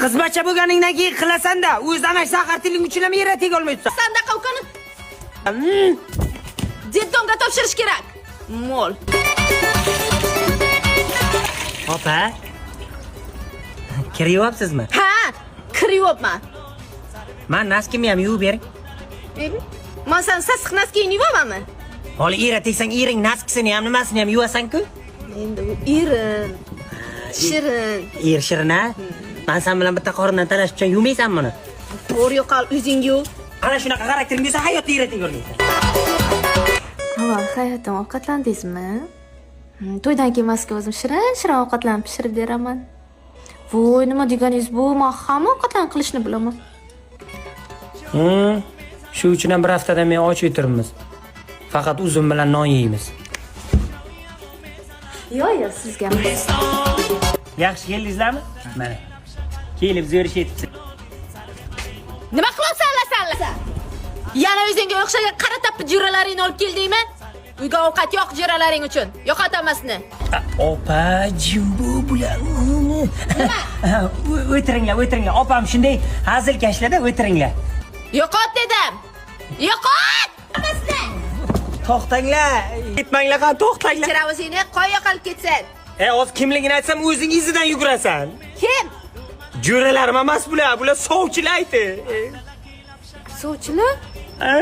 Qizbacha bo'lganingdan keyin qilasan-da. O'zi ana сахар tiling uchun ham yerga tegolmaysan. Sandaqa ukani детдом ga topshirish kerak. Mol. Opa. Kir yuvapsizmi? Ha, kir yuvibman. Man носки mni ham yuvib bering. Man san sassiq носки ngni yuvamanmi? Holi era tegsang ering носки sini ham, nimasini ham yuvasan-ku. Endi u erim. Shirin. Er shirin a? Man san bilan bitta qorindan talashib tushgan, yuvmaysan buni. To'g'ri, yo'qol, o'zing yuv. Ana shunaqa xaraktering bo'lsa, hayotda era tegolmaysan. Alo, hayotim, ovqatlandingizmi? To'ydan keyin sizga o'zim shirin shirin ovqatlarni pishirib beraman. Voy, nima deganingiz bu? Man hamma ovqatlarni qilishni bilaman. Shu uchun ham bir haftadan men och o'tiribmiz. Faqat uzum bilan non yeymiz. Yo'q, sizga emas. Yaxshi keldingizlarmi? Mana. Kelib zo'r ish etibsiz. Nima qilyapsan san? Yana o'zingga o'xshagan qara tappi jo'ralaringni olib keldingmi? Uyga ovqat yo'q jo'ralaring uchun. Yo'qot hammasini. Opa, jimbo bular. O'tiringlar, o'tiringlar. Opam shunday hazilkashlarda, o'tiringlar. Yo'qot dedim. Yo'qot! Hammasini. To'xtanglar. Ketmanglar, qani, to'xtanglar. Chiravuzingni qo'y, yo'qolib ketsin. E, hozir kimligini aytsam, o'zing izidan yugurasan. Kim? Jo'ralarim emas bular, bular sovchilar ayti. Sovchilar? Ha.